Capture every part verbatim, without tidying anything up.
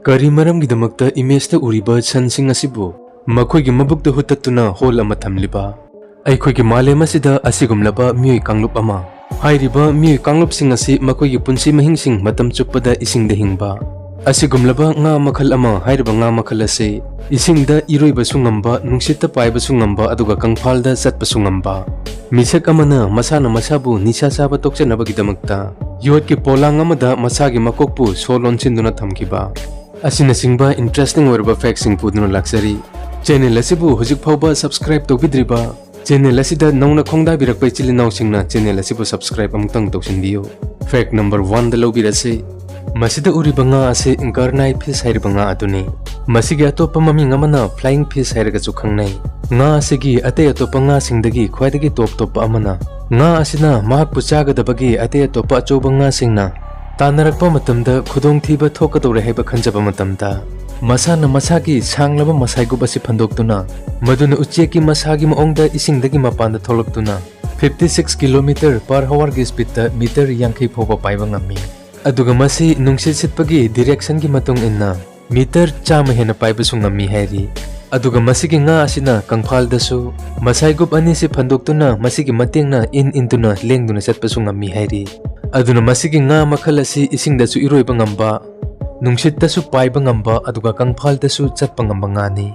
ꯀꯔꯤ ꯃꯔꯝꯒꯤꯗꯃꯛꯇ ꯏꯃꯦꯖꯇ ꯎꯔꯤꯕ ꯁꯟꯁꯤꯡ ꯑꯁꯤꯕꯨ ꯃꯈꯣꯏꯒꯤ ꯃꯕꯨꯛꯇ ꯍꯨꯠꯇꯠꯇꯨꯅ ꯍꯣꯜ ꯑꯃ ꯊꯝꯂꯤꯕ? ꯑꯩꯈꯣꯏꯒꯤ ꯃꯥꯂꯦꯝ ꯑꯁꯤꯗ ꯑꯁꯤꯒꯨꯝꯂꯕ ꯃꯤꯑꯣꯏ ꯀꯥꯡꯂꯨꯞ ꯑꯃ, ꯍꯥꯏꯔꯤꯕ ꯃꯤꯑꯣꯏ ꯀꯥꯡꯂꯨꯞꯁꯤꯡ ꯑꯁꯤ ꯃꯈꯣꯏꯒꯤ ꯄꯨꯟꯁꯤ ꯃꯍꯤꯡꯁꯤꯡ ꯃꯇꯝ ꯆꯨꯞꯄꯗ ꯏꯁꯤꯡꯗ ꯍꯤꯡꯕ, ꯑꯁꯤꯒꯨꯝꯂꯕ ꯉꯥ ꯃꯈꯜ ꯑꯃ, ꯍꯥꯏꯔꯤꯕ ꯉꯥ ꯃꯈꯜ ꯑꯁꯤ ꯏꯁꯤꯡꯗ ꯏꯔꯣꯏꯕꯁꯨ ꯉꯝꯕ, ꯅꯨꯡꯁꯤꯠꯇ ꯄꯥꯏꯕꯁꯨ ꯉꯝꯕ, ꯑꯗꯨꯒ ꯀꯪꯐꯥꯜꯗ ꯆꯠꯄꯁꯨ ꯉꯝꯕ꯫ ꯃꯤꯁꯛ ꯑꯃꯅ ꯃꯁꯥꯅ ꯃꯁꯥꯕꯨ ꯅꯤꯁꯥ ꯆꯥꯕ ꯇꯣꯛꯆꯅꯕꯒꯤꯗꯃꯛꯇ ꯌꯣꯠꯀꯤ ꯄꯣꯂꯥꯡ ꯑꯃꯗ ꯃꯁꯥꯒꯤ ꯃꯀꯣꯛꯄꯨ ꯁꯣ ꯂꯣꯟꯁꯤꯟꯗꯨꯅ ꯊꯝꯈꯤꯕ ꯑꯁꯤꯅꯆꯤꯡꯕ interesting ꯑꯣꯏꯔꯕ factꯁꯤꯡ ꯄꯨꯗꯨꯅ ꯂꯥꯛꯆꯔꯤ꯫ Channel ꯑꯁꯤꯕꯨ ꯍꯧꯖꯤꯛ ꯐꯥꯎꯕ subscribe ꯇꯧꯕꯤꯗ꯭ꯔꯤꯕ, channel ꯑꯁꯤꯗ ꯅꯧꯅ ꯈꯣꯡꯗꯥꯕꯤꯔꯛꯄ ꯏꯆꯤꯜ ꯏꯅꯥꯎꯁꯤꯡꯅ channel ꯑꯁꯤꯕꯨ subscribe ꯑꯃꯨꯛꯇꯪ ꯇꯧꯁꯤꯟꯕꯤꯌꯨ꯫ Fact number oneꯗ ꯂꯧꯕꯤꯔꯁꯤ꯫ ꯃꯁꯤꯗ ꯎꯔꯤꯕ ꯉꯥ ꯑꯁꯤ ꯒꯔꯅꯥꯏ fish ꯍꯥꯏꯔꯤꯕ ꯉꯥ ꯑꯗꯨꯅꯤ꯫ ꯃꯁꯤꯒꯤ ꯑꯇꯣꯞꯄ ꯃꯃꯤꯡ ꯑꯃꯅ flying fish ꯍꯥꯏꯔꯒꯁꯨ ꯈꯪꯅꯩ꯫ ꯉꯥ ꯑꯁꯤꯒꯤ ꯑꯇꯩ ꯑꯇꯣꯞꯄ ꯉꯥꯁꯤꯡꯗꯒꯤ ꯈ꯭ꯋꯥꯏꯗꯒꯤ ꯇꯣꯞ ꯇꯣꯞꯄ ꯑꯃꯅ, ꯉꯥ ꯑꯁꯤꯅ ꯃꯍꯥꯛꯄꯨ ꯆꯥꯒꯗꯕꯒꯤ ꯑꯇꯩ ꯑꯇꯣꯞꯄ ꯑꯆꯧꯕ ꯉꯥꯁꯤꯡꯅ ꯇꯥꯟꯅꯔꯛꯄ ꯃꯇꯝꯗ ꯈꯨꯗꯣꯡꯊꯤꯕ ꯊꯣꯛꯀꯗꯧꯔꯦ ꯍꯥꯏꯕ ꯈꯟꯖꯕ ꯃꯇꯝꯗ, ꯃꯁꯥꯅ ꯃꯁꯥꯒꯤ ꯁꯥꯡꯂꯕ ꯃꯁꯥꯏꯒꯨꯞ ꯑꯁꯤ ꯐꯟꯗꯣꯛꯇꯨꯅ, ꯃꯗꯨꯅ ꯎꯆꯦꯛꯀꯤ ꯃꯁꯥꯒꯤ ꯃꯑꯣꯡꯗ ꯏꯁꯤꯡꯗꯒꯤ ꯃꯄꯥꯟꯗ ꯊꯣꯛꯂꯛꯇꯨꯅ, fifty six kilometer per hourꯒꯤ speedꯇ meter ꯌꯥꯡꯈꯩ ꯐꯥꯎꯕ ꯄꯥꯏꯕ ꯉꯝꯃꯤ꯫ ꯑꯗꯨꯒ ꯃꯁꯤ ꯅꯨꯡꯁꯤꯠ ꯁꯤꯠꯄꯒꯤ directionꯒꯤ ꯃꯇꯨꯡ ꯏꯟꯅ meter ꯆꯥꯝꯃ ꯍꯦꯟꯅ ꯄꯥꯏꯕꯁꯨ ꯉꯝꯃꯤ ꯍꯥꯏꯔꯤ꯫ ꯑꯗꯨꯒ ꯃꯁꯤꯒꯤ ꯉꯥ ꯑꯁꯤꯅ ꯀꯪꯐꯥꯜꯗꯁꯨ ꯃꯁꯥꯏꯒꯨꯞ ꯑꯅꯤꯁꯤ ꯐꯟꯗꯣꯛꯇꯨꯅ ꯃꯁꯤꯒꯤ ꯃꯇꯦꯡꯅ ꯏꯟ ꯏꯟꯗꯨꯅ ꯂꯦꯡꯗꯨꯅ ꯆꯠꯄꯁꯨ ꯉꯝꯃꯤ ꯍꯥꯏꯔꯤ꯫ ꯑꯗꯨꯅ ꯃꯁꯤꯒꯤ ꯉꯥ ꯃꯈꯜ ꯑꯁꯤ ꯏꯁꯤꯡꯗꯁꯨ ꯏꯔꯣꯏꯕ ꯉꯝꯕ, ꯅꯨꯡꯁꯤꯠꯇꯁꯨ ꯄꯥꯏꯕ ꯉꯝꯕ, ꯑꯗꯨꯒ ꯀꯪꯐꯥꯜꯗꯁꯨ ꯆꯠꯄ ꯉꯝꯕ ꯉꯥꯅꯤ꯫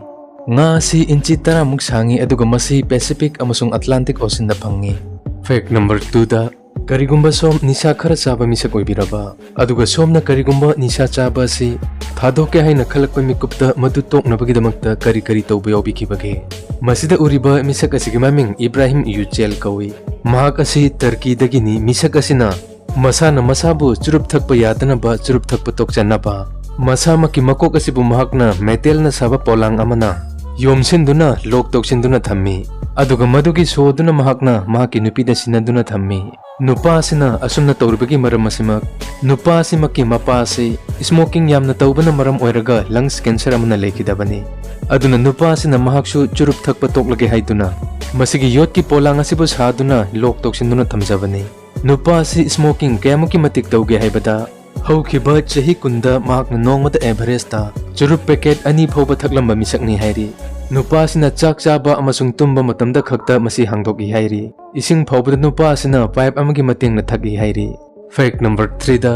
ꯉꯥ ꯑꯁꯤ inch ꯇꯔꯥꯃꯨꯛ ꯁꯥꯡꯉꯤ, ꯑꯗꯨꯒ ꯃꯁꯤ Pacific ꯑꯃꯁꯨꯡ Atlantic Oceanꯗ ꯐꯪꯉꯤ꯫ Fact number twoꯗ, ꯀꯔꯤꯒꯨꯝꯕ ꯁꯣꯝ ꯅꯤꯁꯥ ꯈꯔ ꯆꯥꯕ ꯃꯤꯁꯛ ꯑꯣꯏꯕꯤꯔꯕ, ꯑꯗꯨꯒ ꯁꯣꯝꯅ ꯀꯔꯤꯒꯨꯝꯕ ꯅꯤꯁꯥ ꯆꯥꯕ ꯑꯁꯤ ꯊꯥꯗꯣꯛꯀꯦ ꯍꯥꯏꯅ ꯈꯜꯂꯛꯄ ꯃꯤꯀꯨꯞꯇ ꯃꯗꯨ ꯇꯣꯛꯅꯕꯒꯤꯗꯃꯛꯇ ꯀꯔꯤ ꯀꯔꯤ ꯇꯧꯕ ꯌꯥꯎꯕꯤꯈꯤꯕꯒꯦ? ꯃꯁꯤꯗ ꯎꯔꯤꯕ ꯃꯤꯁꯛ ꯑꯁꯤꯒꯤ ꯃꯃꯤꯡ ꯏꯕ꯭ꯔꯥꯍꯤꯝ ꯌꯨꯆꯦꯜ ꯀꯧꯏ꯫ ꯃꯍꯥꯛ ꯑꯁꯤ ꯇꯔꯀꯤꯗꯒꯤꯅꯤ꯫ ꯃꯤꯁꯛ ꯑꯁꯤꯅ ꯃꯁꯥꯅ ꯃꯁꯥꯕꯨ ꯆꯨꯔꯨꯞ ꯊꯛꯄ ꯌꯥꯗꯅꯕ ꯆꯨꯔꯨꯞ ꯊꯛꯄ ꯇꯣꯛꯆꯅꯕ ꯃꯁꯥꯃꯛꯀꯤ ꯃꯀꯣꯛ ꯑꯁꯤꯕꯨ ꯃꯍꯥꯛꯅ metalꯅ ꯁꯥꯕ ꯄꯣꯂꯥꯡ ꯑꯃꯅ ꯌꯣꯝꯁꯤꯟꯗꯨꯅ lock ꯇꯧꯁꯤꯟꯗꯨꯅ ꯊꯝꯃꯤ꯫ ꯑꯗꯨꯒ ꯃꯗꯨꯒꯤ ꯁꯣꯗꯨꯅ ꯃꯍꯥꯛꯅ ꯃꯍꯥꯛꯀꯤ ꯅꯨꯄꯤꯗ ꯁꯤꯟꯅꯗꯨꯅ ꯊꯝꯃꯤ꯫ ꯅꯨꯄꯥ ꯑꯁꯤꯅ ꯑꯁꯨꯝꯅ ꯇꯧꯔꯤꯕꯒꯤ ꯃꯔꯝ ꯑꯁꯤꯃꯛ, ꯅꯨꯄꯥ ꯑꯁꯤꯃꯛꯀꯤ ꯃꯄꯥ ꯑꯁꯤ smoking ꯌꯥꯝꯅ ꯇꯧꯕꯅ ꯃꯔꯝ ꯑꯣꯏꯔꯒ lungs cancer ꯑꯃꯅ ꯂꯩꯈꯤꯗꯕꯅꯤ꯫ ꯑꯗꯨꯅ ꯅꯨꯄꯥ ꯑꯁꯤꯅ ꯃꯍꯥꯛꯁꯨ ꯆꯨꯔꯨꯞ ꯊꯛꯄ ꯇꯣꯛꯂꯒꯦ ꯍꯥꯏꯗꯨꯅ ꯃꯁꯤꯒꯤ ꯌꯣꯠꯀꯤ ꯄꯣꯂꯥꯡ ꯑꯁꯤꯕꯨ ꯁꯥꯗꯨꯅ lock ꯇꯧꯁꯤꯟꯗꯨꯅ ꯊꯝꯖꯕꯅꯤ꯫ ꯅꯨꯄꯥ ꯑꯁꯤ smoking ꯀꯌꯥꯃꯨꯛꯀꯤ ꯃꯇꯤꯛ ꯇꯧꯒꯦ ꯍꯥꯏꯕꯗ, ꯍꯧꯈꯤꯕ ꯆꯍꯤ ꯀꯨꯟꯗ ꯃꯍꯥꯛꯅ ꯅꯣꯡꯃꯗ ꯑꯦꯚꯔꯦꯖꯇ ꯆꯨꯔꯨꯞ ꯄꯦꯀꯦꯠ ꯑꯅꯤ ꯐꯥꯎꯕ ꯊꯛꯂꯝꯕ ꯃꯤꯁꯛꯅꯤ ꯍꯥꯏꯔꯤ꯫ ꯅꯨꯄꯥ ꯑꯁꯤꯅ ꯆꯥꯛ ꯆꯥꯕ ꯑꯃꯁꯨꯡ ꯇꯨꯝꯕ ꯃꯇꯝꯗ ꯈꯛꯇ ꯃꯁꯤ ꯍꯥꯡꯗꯣꯛꯏ ꯍꯥꯏꯔꯤ꯫ ꯏꯁꯤꯡ ꯐꯥꯎꯕꯗ ꯅꯨꯄꯥ ꯑꯁꯤꯅ ꯄꯥꯏꯞ ꯑꯃꯒꯤ ꯃꯇꯦꯡꯅ ꯊꯛꯏ ꯍꯥꯏꯔꯤ꯫ ꯐꯦꯛ ꯅꯝꯕꯔ ꯊ꯭ꯔꯤꯗ,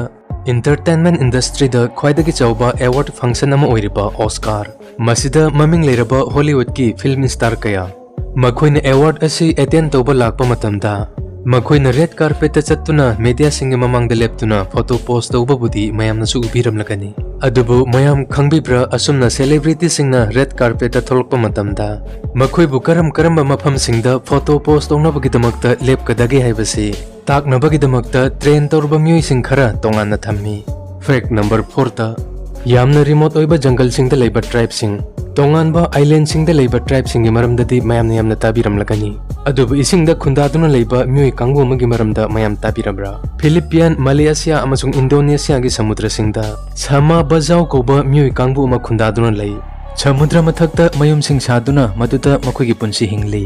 ꯏꯟꯇꯔꯇꯦꯟꯃꯦꯟ ꯏꯟꯗꯁꯇ꯭ꯔꯤꯗ ꯈ꯭ꯋꯥꯏꯗꯒꯤ ꯆꯥꯎꯕ ꯑꯦꯋꯥꯔꯗ ꯐꯪꯁꯟ ꯑꯃ ꯑꯣꯏꯔꯤꯕ ꯑꯣꯁꯀꯥꯔ, ꯃꯁꯤꯗ ꯃꯃꯤꯡ ꯂꯩꯔꯕ ꯍꯣꯂꯤꯋꯨꯗꯀꯤ ꯐꯤꯜꯝ ꯁ꯭ꯇꯥꯔ ꯀꯌꯥ ꯃꯈꯣꯏꯅ ꯑꯦꯋꯥꯔꯗ ꯑꯁꯤ ꯑꯦꯇꯦꯟ ꯇꯧꯕ ꯂꯥꯛꯄ ꯃꯇꯝꯗ, ꯃꯈꯣꯏꯅ ꯔꯦꯗ ꯀꯥꯔꯄꯦꯠꯇ ꯆꯠꯇꯨꯅ ꯃꯦꯗꯤꯌꯥꯁꯤꯡꯒꯤ ꯃꯃꯥꯡꯗ ꯂꯦꯞꯇꯨꯅ ꯐꯣꯇꯣ ꯄꯣꯁ ꯇꯧꯕꯕꯨꯗꯤ ꯃꯌꯥꯝꯅꯁꯨ ꯎꯕꯤꯔꯝꯂꯒꯅꯤ꯫ ꯑꯗꯨꯕꯨ ꯃꯌꯥꯝ ꯈꯪꯕꯤꯕ꯭ꯔꯥ, ꯑꯁꯨꯝꯅ ꯁꯦꯂꯦꯕ꯭ꯔꯤꯇꯤꯁꯤꯡꯅ ꯔꯦꯗ ꯀꯥꯔꯄꯦꯠꯇ ꯊꯣꯛꯂꯛꯄ ꯃꯇꯝꯗ ꯃꯈꯣꯏꯕꯨ ꯀꯔꯝ ꯀꯔꯝꯕ ꯃꯐꯝꯁꯤꯡꯗ ꯐꯣꯇꯣ ꯄꯣꯁ ꯇꯧꯅꯕꯒꯤꯗꯃꯛꯇ ꯂꯦꯞꯀꯗꯒꯦ ꯍꯥꯏꯕꯁꯤ ꯇꯥꯛꯅꯕꯒꯤꯗꯃꯛꯇ ꯇ꯭ꯔꯦꯟ ꯇꯧꯔꯕ ꯃꯤꯑꯣꯏꯁꯤꯡ ꯈꯔ ꯇꯣꯉꯥꯟꯅ ꯊꯝꯃꯤ꯫ ꯐꯦꯛ ꯅꯝꯕꯔ ꯐꯣꯔꯗ, ꯌꯥꯝꯅ ꯔꯤꯃꯣꯠ ꯑꯣꯏꯕ ꯖꯪꯒꯜꯁꯤꯡꯗ ꯂꯩꯕ ꯇ꯭ꯔꯥꯏꯕꯁꯤꯡ, ꯇꯣꯉꯥꯟꯕ ꯑꯥꯏꯂꯦꯟꯁꯤꯡꯗ ꯂꯩꯕ ꯇ꯭ꯔꯥꯏꯕꯁꯤꯡꯒꯤ ꯃꯔꯝꯗꯗꯤ ꯃꯌꯥꯝꯅ ꯌꯥꯝꯅ ꯇꯥꯕꯤꯔꯝꯂꯒꯅꯤ꯫ ꯑꯗꯨꯕꯨ ꯏꯁꯤꯡꯗ ꯈꯨꯟꯗꯥꯗꯨꯅ ꯂꯩꯕ ꯃꯤꯑꯣꯏ ꯀꯥꯡꯕꯨ ꯑꯃꯒꯤ ꯃꯔꯝꯗ ꯃꯌꯥꯝ ꯇꯥꯕꯤꯔꯕ꯭ꯔꯥ? ꯐꯤꯂꯤꯄꯤꯌꯥꯟ, ꯃꯂꯦꯁꯤꯌꯥ ꯑꯃꯁꯨꯡ ꯏꯟꯗꯣꯅꯦꯁꯤꯌꯥꯒꯤ ꯁꯃꯨꯗ꯭ꯔꯁꯤꯡꯗ ꯁꯥꯃꯥ ꯕꯖꯥꯎ ꯀꯧꯕ ꯃꯤꯑꯣꯏ ꯀꯥꯡꯕꯨ ꯑꯃ ꯈꯨꯟꯗꯥꯗꯨꯅ ꯂꯩ꯫ ꯁꯃꯨꯗ꯭ꯔ ꯃꯊꯛꯇ ꯃꯌꯨꯝꯁꯤꯡ ꯁꯥꯗꯨꯅ ꯃꯗꯨꯗ ꯃꯈꯣꯏꯒꯤ ꯄꯨꯟꯁꯤ ꯍꯤꯡꯂꯤ꯫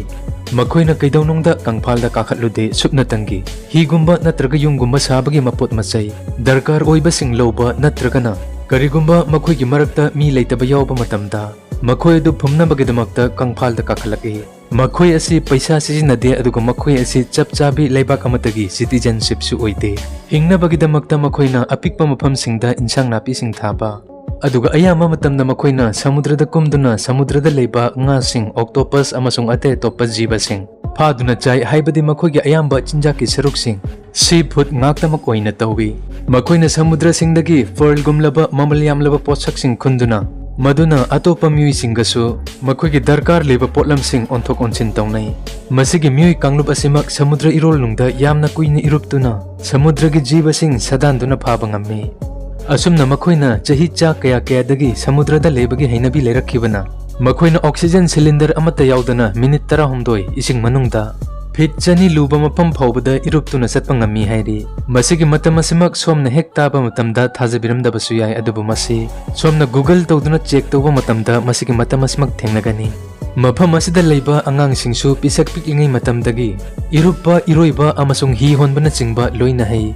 ꯃꯈꯣꯏꯅ ꯀꯩꯗꯧꯅꯨꯡꯗ ꯀꯪꯐꯥꯜꯗ ꯀꯥꯈꯠꯂꯨꯗꯦ, ꯁꯨꯞꯅꯇꯪꯒꯤ ꯍꯤꯒꯨꯝꯕ ꯅꯠꯇ꯭ꯔꯒ ꯌꯨꯝꯒꯨꯝꯕ ꯁꯥꯕꯒꯤ ꯃꯄꯣꯠ ꯃꯆꯩ, ꯗꯔꯀꯥꯔ ꯑꯣꯏꯕꯁꯤꯡ ꯂꯧꯕ ꯅꯠꯇ꯭ꯔꯒꯅ ꯀꯔꯤꯒꯨꯝꯕ ꯃꯈꯣꯏꯒꯤ ꯃꯔꯛꯇ ꯃꯤ ꯂꯩꯇꯕ ꯌꯥꯎꯕ ꯃꯇꯝꯗ, ꯃꯈꯣꯏ ꯑꯗꯨ ꯐꯨꯝꯅꯕꯒꯤꯗꯃꯛꯇ ꯀꯪꯐꯥꯜꯗ ꯀꯥꯈꯠꯂꯛꯏ꯫ ꯃꯈꯣꯏ ꯑꯁꯤ ꯄꯩꯁꯥ ꯁꯤꯖꯤꯟꯅꯗꯦ, ꯑꯗꯨꯒ ꯃꯈꯣꯏ ꯑꯁꯤ ꯆꯞ ꯆꯥꯕꯤ ꯂꯩꯕꯥꯛ ꯑꯃꯠꯇꯒꯤ ꯁꯤꯇꯤꯖꯦꯟꯁꯤꯞꯁꯨ ꯑꯣꯏꯗꯦ꯫ ꯍꯤꯡꯅꯕꯒꯤꯗꯃꯛꯇ ꯃꯈꯣꯏꯅ ꯑꯄꯤꯛꯄ ꯃꯐꯝꯁꯤꯡꯗ ꯏꯟꯁꯥꯡ ꯅꯥꯄꯤꯁꯤꯡ ꯊꯥꯕ, ꯑꯗꯨꯒ ꯑꯌꯥꯝꯕ ꯃꯇꯝꯗ ꯃꯈꯣꯏꯅ ꯁꯃꯨꯗ꯭ꯔꯗ ꯀꯨꯝꯗꯨꯅ ꯁꯃꯨꯗ꯭ꯔꯗ ꯂꯩꯕ ꯉꯥꯁꯤꯡ, ꯑꯣꯛꯇꯣꯄꯁ ꯑꯃꯁꯨꯡ ꯑꯇꯩ ꯑꯇꯣꯞꯄ ꯖꯤꯕꯁꯤꯡ ꯐꯥꯗꯨꯅ ꯆꯥꯏ, ꯍꯥꯏꯕꯗꯤ ꯃꯈꯣꯏꯒꯤ ꯑꯌꯥꯝꯕ ꯆꯤꯟꯖꯥꯛꯀꯤ ꯁꯔꯨꯛꯁꯤꯡ ꯁꯤ ꯐꯨꯗ ꯉꯥꯛꯇꯃꯛ ꯑꯣꯏꯅ ꯇꯧꯏ꯫ ꯃꯈꯣꯏꯅ ꯁꯃꯨꯗ꯭ꯔꯁꯤꯡꯗꯒꯤ ꯄꯔꯜꯒꯨꯝꯂꯕ ꯃꯃꯜ ꯌꯥꯝꯂꯕ ꯄꯣꯠꯁꯛꯁꯤꯡ ꯈꯨꯟꯗꯨꯅ, ꯃꯗꯨꯅ ꯑꯇꯣꯞꯄ ꯃꯤꯑꯣꯏꯁꯤꯡꯒꯁꯨ ꯃꯈꯣꯏꯒꯤ ꯗꯔꯀꯥꯔ ꯂꯩꯕ ꯄꯣꯠꯂꯝꯁꯤꯡ ꯑꯣꯟꯊꯣꯛ ꯑꯣꯟꯁꯤꯟ ꯇꯧꯅꯩ꯫ ꯃꯁꯤꯒꯤ ꯃꯤꯑꯣꯏ ꯀꯥꯡꯂꯨꯞ ꯑꯁꯤꯃꯛ ꯁꯃꯨꯗ꯭ꯔ ꯏꯔꯣꯜꯅꯨꯡꯗ ꯌꯥꯝꯅ ꯀꯨꯏꯅ ꯏꯔꯨꯞꯇꯨꯅ ꯁꯃꯨꯗ꯭ꯔꯒꯤ ꯖꯤꯕꯁꯤꯡ ꯁꯥꯗꯥꯟꯗꯨꯅ ꯐꯥꯕ ꯉꯝꯃꯤ꯫ ꯑꯁꯨꯝꯅ ꯃꯈꯣꯏꯅ ꯆꯍꯤ ꯆꯥ ꯀꯌꯥ ꯀꯌꯥꯗꯒꯤ ꯁꯃꯨꯗ꯭ꯔꯗ ꯂꯩꯕꯒꯤ ꯍꯩꯅꯕꯤ ꯂꯩꯔꯛꯈꯤꯕꯅ, ꯃꯈꯣꯏꯅ ꯑꯣꯛꯁꯤꯖꯦꯟ ꯁꯤꯂꯤꯟꯗꯔ ꯑꯃꯠꯇ ꯌꯥꯎꯗꯅ ꯃꯤꯅꯤꯠ ꯇꯔꯥꯍꯨꯝꯗꯣꯏ ꯏꯁꯤꯡ ꯃꯅꯨꯡꯗ ꯐꯤꯠ ꯆꯅꯤ ꯂꯨꯕ ꯃꯐꯝ ꯐꯥꯎꯕꯗ ꯏꯔꯨꯞꯇꯨꯅ ꯆꯠꯄ ꯉꯝꯃꯤ ꯍꯥꯏꯔꯤ꯫ ꯃꯁꯤꯒꯤ ꯃꯇꯝ ꯑꯁꯤꯃꯛ ꯁꯣꯝꯅ ꯍꯦꯛ ꯇꯥꯕ ꯃꯇꯝꯗ ꯊꯥꯖꯕꯤꯔꯝꯗꯕꯁꯨ ꯌꯥꯏ, ꯑꯗꯨꯕꯨ ꯃꯁꯤ ꯁꯣꯝꯅ Google ꯇꯧꯗꯨꯅ ꯆꯦꯛ ꯇꯧꯕ ꯃꯇꯝꯗ ꯃꯁꯤꯒꯤ ꯃꯇꯝ ꯑꯁꯤꯃꯛ ꯊꯦꯡꯅꯒꯅꯤ꯫ ꯃꯐꯝ ꯑꯁꯤꯗ ꯂꯩꯕ ꯑꯉꯥꯡꯁꯤꯡꯁꯨ ꯄꯤꯁꯛ ꯄꯤꯛꯂꯤꯉꯩ ꯃꯇꯝꯗꯒꯤ ꯏꯔꯨꯞꯄ, ꯏꯔꯣꯏꯕ ꯑꯃꯁꯨꯡ ꯍꯤ ꯍꯣꯟꯕꯅꯆꯤꯡꯕ ꯂꯣꯏꯅ ꯍꯩ꯫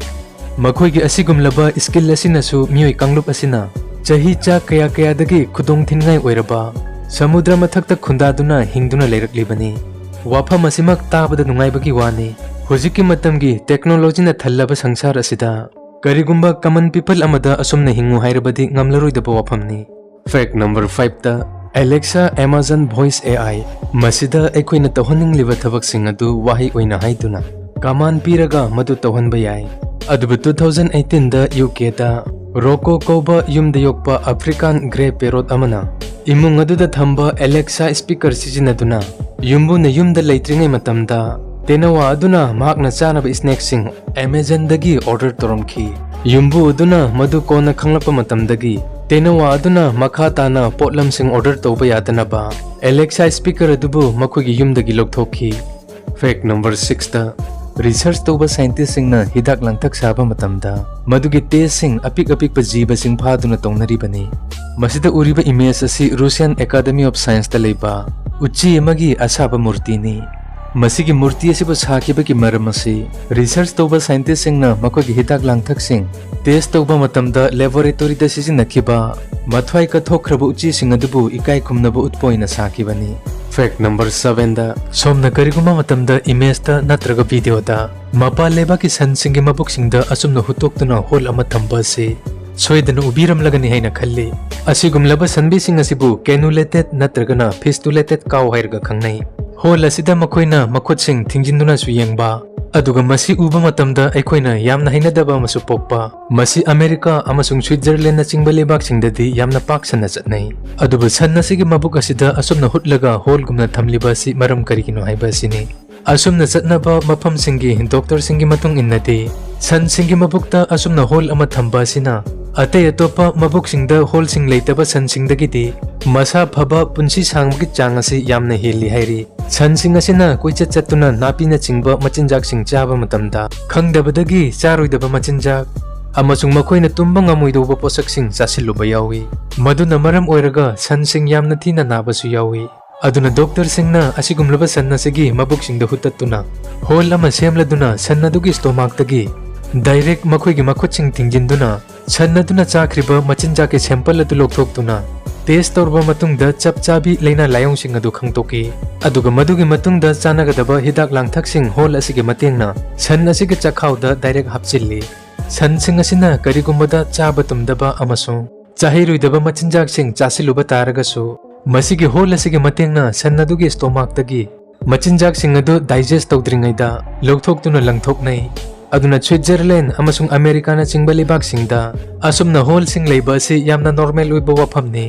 ꯃꯈꯣꯏꯒꯤ ꯑꯁꯤꯒꯨꯝꯂꯕ skill ꯑꯁꯤꯅꯁꯨ ꯃꯤꯑꯣꯏ ꯀꯥꯡꯂꯨꯞ ꯑꯁꯤꯅ ꯆꯍꯤ ꯆꯥ ꯀꯌꯥ ꯀꯌꯥꯗꯒꯤ ꯈꯨꯗꯣꯡ ꯊꯤꯅꯤꯡꯉꯥꯏ ꯑꯣꯏꯔꯕ ꯁꯃꯨꯗ꯭ꯔ ꯃꯊꯛꯇ ꯈꯨꯟꯗꯥꯗꯨꯅ ꯍꯤꯡꯗꯨꯅ ꯂꯩꯔꯛꯂꯤꯕꯅꯤ꯫ ꯋꯥꯐꯝ ꯑꯁꯤꯃꯛ ꯇꯥꯕꯗ ꯅꯨꯡꯉꯥꯏꯕꯒꯤ ꯋꯥꯅꯤ꯫ ꯍꯧꯖꯤꯛꯀꯤ ꯃꯇꯝꯒꯤ technologyꯅ ꯊꯜꯂꯕ ꯁꯪꯁꯥꯔ ꯑꯁꯤꯗ ꯀꯔꯤꯒꯨꯝꯕ common people ꯑꯃꯗ ꯑꯁꯨꯝꯅ ꯍꯤꯡꯉꯨ ꯍꯥꯏꯔꯕꯗꯤ ꯉꯝꯂꯔꯣꯏꯗꯕ ꯋꯥꯐꯝꯅꯤ꯫ Fact number fiveꯇ Alexa Amazon Voice A I꯫ ꯃꯁꯤꯗ ꯑꯩꯈꯣꯏꯅ ꯇꯧꯍꯟꯅꯤꯡꯂꯤꯕ ꯊꯕꯛꯁꯤꯡ ꯑꯗꯨ ꯋꯥꯍꯩ ꯑꯣꯏꯅ ꯍꯥꯏꯗꯨꯅ command ꯄꯤꯔꯒ ꯃꯗꯨ ꯇꯧꯍꯟꯕ ꯌꯥꯏ꯫ ꯑꯗꯨꯕꯨ two thousand eighteenꯗ UKꯗ Rocco ꯀꯧꯕ ꯌꯨꯝꯗ ꯌꯣꯛꯄ African grey parrot ꯑꯃꯅ ꯏꯃꯨꯡ ꯑꯗꯨꯗ ꯊꯝꯕ Alexa speaker ꯁꯤꯖꯤꯟꯅꯗꯨꯅ ꯌꯨꯝꯕꯨꯅ ꯌꯨꯝꯗ ꯂꯩꯇ꯭ꯔꯤꯉꯩ ꯃꯇꯝꯗ ꯇꯦꯅꯋꯥ ꯑꯗꯨꯅ ꯃꯍꯥꯛꯅ ꯆꯥꯅꯕ snackꯁꯤꯡ Amazonꯗꯒꯤ order ꯇꯧꯔꯝꯈꯤ꯫ ꯌꯨꯝꯕꯨ ꯑꯗꯨꯅ ꯃꯗꯨ ꯀꯣꯟꯅ ꯈꯪꯂꯛꯄ ꯃꯇꯝꯗꯒꯤ ꯇꯦꯅꯋꯥ ꯑꯗꯨꯅ ꯃꯈꯥ ꯇꯥꯅ ꯄꯣꯠꯂꯝꯁꯤꯡ order ꯇꯧꯕ ꯌꯥꯗꯅꯕ Alexa speaker ꯑꯗꯨꯕꯨ ꯃꯈꯣꯏꯒꯤ ꯌꯨꯝꯗꯒꯤ ꯂꯧꯊꯣꯛꯈꯤ꯫ Fact number sixꯇ research ꯇꯧꯕ scientistꯁꯤꯡꯅ ꯍꯤꯗꯥꯛ ꯂꯥꯡꯊꯛ ꯁꯥꯕ ꯃꯇꯝꯗ ꯃꯗꯨꯒꯤ testꯁꯤꯡ ꯑꯄꯤꯛ ꯑꯄꯤꯛꯄ ꯖꯤꯕꯁꯤꯡ ꯐꯥꯗꯨꯅ ꯇꯧꯅꯔꯤꯕꯅꯤ꯫ ꯃꯁꯤꯗ ꯎꯔꯤꯕ image ꯑꯁꯤ Russian Academy of Scienceꯇ ꯂꯩꯕ ꯎꯆꯤ ꯑꯃꯒꯤ ꯑꯁꯥꯕ ꯃꯨꯔꯇꯤꯅꯤ꯫ ꯃꯁꯤꯒꯤ ꯃꯨꯔꯇꯤ ꯑꯁꯤꯕꯨ ꯁꯥꯈꯤꯕꯒꯤ ꯃꯔꯝ ꯑꯁꯤ research ꯇꯧꯕ scientistꯁꯤꯡꯅ ꯃꯈꯣꯏꯒꯤ ꯍꯤꯗꯥꯛ ꯂꯥꯡꯊꯛꯁꯤꯡ test ꯇꯧꯕ ꯃꯇꯝꯗ laboratoryꯗ ꯁꯤꯖꯤꯟꯅꯈꯤꯕ ꯃꯊ꯭ꯋꯥꯏ ꯀꯠꯊꯣꯛꯈ꯭ꯔꯕ ꯎꯆꯤꯁꯤꯡ ꯑꯗꯨꯕꯨ ꯏꯀꯥꯏ ꯈꯨꯝꯅꯕ ꯎꯠꯄ ꯑꯣꯏꯅ ꯁꯥꯈꯤꯕꯅꯤ꯫ Fact number sevenꯗ ꯁꯣꯝꯅ ꯀꯔꯤꯒꯨꯝꯕ ꯃꯇꯝꯗ imageꯇ ꯅꯠꯇ꯭ꯔꯒ videoꯗ ꯃꯄꯥꯟ ꯂꯩꯕꯥꯛꯀꯤ ꯁꯟꯁꯤꯡꯒꯤ ꯃꯕꯨꯛꯁꯤꯡꯗ ꯑꯆꯨꯝꯅ ꯍꯨꯠꯇꯣꯛꯇꯨꯅ hole ꯑꯃ ꯊꯝꯕ ꯑꯁꯤ ꯁꯣꯏꯗꯅ ꯎꯕꯤꯔꯝꯂꯒꯅꯤ ꯍꯥꯏꯅ ꯈꯜꯂꯤ꯫ ꯑꯁꯤꯒꯨꯝꯂꯕ ꯁꯟꯕꯤꯁꯤꯡ ꯑꯁꯤꯕꯨ cannulated ꯅꯠꯇ꯭ꯔꯒꯅ fistulated cow ꯍꯥꯏꯔꯒ ꯈꯪꯅꯩ꯫ Hole ꯑꯁꯤꯗ ꯃꯈꯣꯏꯅ ꯃꯈꯨꯠꯁꯤꯡ ꯊꯤꯡꯖꯤꯟꯗꯨꯅꯁꯨ ꯌꯦꯡꯕ, ꯑꯗꯨꯒ ꯃꯁꯤ ꯎꯕ ꯃꯇꯝꯗ ꯑꯩꯈꯣꯏꯅ ꯌꯥꯝꯅ ꯍꯩꯅꯗꯕ ꯑꯃꯁꯨ ꯄꯣꯛꯄ꯫ ꯃꯁꯤ ꯑꯃꯦꯔꯤꯀꯥ ꯑꯃꯁꯨꯡ ꯁ꯭ꯋꯤꯠꯖꯔꯂꯦꯟꯗꯅꯆꯤꯡꯕ ꯂꯩꯕꯥꯛꯁꯤꯡꯗꯗꯤ ꯌꯥꯝꯅ ꯄꯥꯛ ꯁꯟꯅ ꯆꯠꯅꯩ꯫ ꯑꯗꯨꯕꯨ ꯁꯟ ꯑꯁꯤꯒꯤ ꯃꯕꯨꯛ ꯑꯁꯤꯗ ꯑꯁꯨꯝꯅ ꯍꯨꯠꯂꯒ holeꯒꯨꯝꯅ ꯊꯝꯂꯤꯕ ꯑꯁꯤ ꯃꯔꯝ ꯀꯔꯤꯒꯤꯅꯣ ꯍꯥꯏꯕ ꯑꯁꯤꯅꯤ꯫ ꯑꯁꯨꯝꯅ ꯆꯠꯅꯕ ꯃꯐꯝꯁꯤꯡꯒꯤ doctorꯁꯤꯡꯒꯤ ꯃꯇꯨꯡ ꯏꯟꯅꯗꯤ, ꯁꯟꯁꯤꯡꯒꯤ ꯃꯕꯨꯛꯇ ꯑꯁꯨꯝꯅ hole ꯑꯃ ꯊꯝꯕ ꯑꯁꯤꯅ ꯑꯇꯩ ꯑꯇꯣꯞꯄ ꯃꯕꯨꯛꯁꯤꯡꯗ holeꯁꯤꯡ ꯂꯩꯇꯕ ꯁꯟꯁꯤꯡꯗꯒꯤꯗꯤ ꯃꯁꯥ ꯐꯕ ꯄꯨꯟꯁꯤ ꯁꯥꯡꯕꯒꯤ ꯆꯥꯡ ꯑꯁꯤ ꯌꯥꯝꯅ ꯍꯦꯜꯂꯤ ꯍꯥꯏꯔꯤ꯫ ꯁꯟꯁꯤꯡ ꯑꯁꯤꯅ ꯀꯣꯏꯆꯠ ꯆꯠꯇꯨꯅ ꯅꯥꯄꯤꯅꯆꯤꯡꯕ ꯃꯆꯤꯟꯖꯥꯛꯁꯤꯡ ꯆꯥꯕ ꯃꯇꯝꯗ ꯈꯪꯗꯕꯗꯒꯤ ꯆꯥꯔꯣꯏꯗꯕ ꯃꯆꯤꯟꯖꯥꯛ ꯑꯃꯁꯨꯡ ꯃꯈꯣꯏꯅ ꯇꯨꯝꯕ ꯉꯝꯃꯣꯏꯗꯧꯕ ꯄꯣꯠꯁꯛꯁꯤꯡ ꯆꯥꯁꯤꯜꯂꯨꯕ ꯌꯥꯎꯏ꯫ ꯃꯗꯨꯅ ꯃꯔꯝ ꯑꯣꯏꯔꯒ ꯁꯟꯁꯤꯡ ꯌꯥꯝꯅ ꯊꯤꯅ ꯅꯥꯕꯁꯨ ꯌꯥꯎꯏ꯫ ꯑꯗꯨꯅ doctorꯁꯤꯡꯅ ꯑꯁꯤꯒꯨꯝꯂꯕ ꯁꯟ ꯑꯁꯤꯒꯤ ꯃꯕꯨꯛꯁꯤꯡꯗ ꯍꯨꯠꯇꯠꯇꯨꯅ hole ꯑꯃ ꯁꯦꯝꯂꯗꯨꯅ ꯁꯟ ꯑꯗꯨꯒꯤ stomachꯇꯒꯤ ꯗꯥꯏꯔꯦꯛ ꯃꯈꯣꯏꯒꯤ ꯃꯈꯨꯠꯁꯤꯡ ꯊꯤꯡꯖꯤꯟꯗꯨꯅ ꯁꯟ ꯑꯗꯨꯅ ꯆꯥꯈ꯭ꯔꯤꯕ ꯃꯆꯤꯟꯖꯥꯛꯀꯤ ꯁꯦꯝꯄꯜ ꯑꯗꯨ ꯂꯧꯊꯣꯛꯇꯨꯅ ꯇꯦꯁ ꯇꯧꯔꯕ ꯃꯇꯨꯡꯗ ꯆꯞ ꯆꯥꯕꯤ ꯂꯥꯏꯅꯥ ꯂꯥꯏꯑꯣꯡꯁꯤꯡ ꯑꯗꯨ ꯈꯪꯗꯣꯛꯈꯤ꯫ ꯑꯗꯨꯒ ꯃꯗꯨꯒꯤ ꯃꯇꯨꯡꯗ ꯆꯥꯅꯒꯗꯕ ꯍꯤꯗꯥꯛ ꯂꯥꯡꯊꯛꯁꯤꯡ ꯍꯣꯜ ꯑꯁꯤꯒꯤ ꯃꯇꯦꯡꯅ ꯁꯟ ꯑꯁꯤꯒꯤ ꯆꯈꯥꯎꯗ ꯗꯥꯏꯔꯦꯛ ꯍꯥꯞꯆꯤꯜꯂꯤ꯫ ꯁꯟꯁꯤꯡ ꯑꯁꯤꯅ ꯀꯔꯤꯒꯨꯝꯕꯗ ꯆꯥꯕ ꯇꯨꯝꯗꯕ ꯑꯃꯁꯨꯡ ꯆꯥꯍꯩꯔꯣꯏꯗꯕ ꯃꯆꯤꯟꯖꯥꯛꯁꯤꯡ ꯆꯥꯁꯤꯜꯂꯨꯕ ꯇꯥꯔꯒꯁꯨ, ꯃꯁꯤꯒꯤ ꯍꯣꯜ ꯑꯁꯤꯒꯤ ꯃꯇꯦꯡꯅ ꯁꯟ ꯑꯗꯨꯒꯤ ꯁ꯭ꯇꯣꯃꯥꯛꯇꯒꯤ ꯃꯆꯤꯟꯖꯥꯛꯁꯤꯡ ꯑꯗꯨ ꯗꯥꯏꯖꯦꯁ ꯇꯧꯗ꯭ꯔꯤꯉꯩꯗ ꯂꯧꯊꯣꯛꯇꯨꯅ ꯂꯪꯊꯣꯛꯅꯩ꯫ ꯑꯗꯨꯅ ꯁ꯭ꯋꯤꯠꯖꯔꯂꯦꯟ ꯑꯃꯁꯨꯡ ꯑꯃꯦꯔꯤꯀꯥꯅꯆꯤꯡꯕ ꯂꯩꯕꯥꯛꯁꯤꯡꯗ ꯑꯁꯨꯝꯅ ꯍꯣꯜꯁꯤꯡ ꯂꯩꯕ ꯑꯁꯤ ꯌꯥꯝꯅ ꯅꯣꯔꯃꯦꯜ ꯑꯣꯏꯕ ꯋꯥꯐꯝꯅꯤ꯫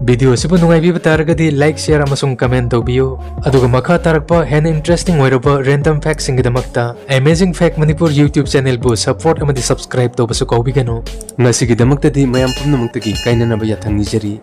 ꯚꯤꯗꯤꯑꯣ ꯑꯁꯤꯕꯨ ꯅꯨꯡꯉꯥꯏꯕꯤꯕ ꯇꯥꯔꯒꯗꯤ ꯂꯥꯏꯛ, ꯁꯤꯌꯔ ꯑꯃꯁꯨꯡ ꯀꯃꯦꯟ ꯇꯧꯕꯤꯌꯨ꯫ ꯑꯗꯨꯒ ꯃꯈꯥ ꯇꯥꯔꯛꯄ ꯍꯦꯟꯅ ꯏꯟꯇꯔꯦꯁꯇꯤꯡ ꯑꯣꯏꯔꯕ ꯔꯦꯟꯗꯝ ꯐꯦꯛꯁꯤꯡꯒꯤꯗꯃꯛꯇ Amazing Fact Manipur YouTube ꯆꯦꯅꯦꯜꯕꯨ ꯁꯞꯄꯣꯔꯠ ꯑꯃꯗꯤ ꯁꯕꯁꯀ꯭ꯔꯥꯏꯕ ꯇꯧꯕꯁꯨ ꯀꯥꯎꯕꯤꯒꯅꯨ꯫ ꯉꯁꯤꯒꯤꯗꯃꯛꯇꯗꯤ ꯃꯌꯥꯝ ꯄꯨꯝꯅꯃꯛꯇꯒꯤ ꯀꯥꯏꯅꯅꯕ ꯌꯥꯊꯪ ꯅꯤꯖꯔꯤ꯫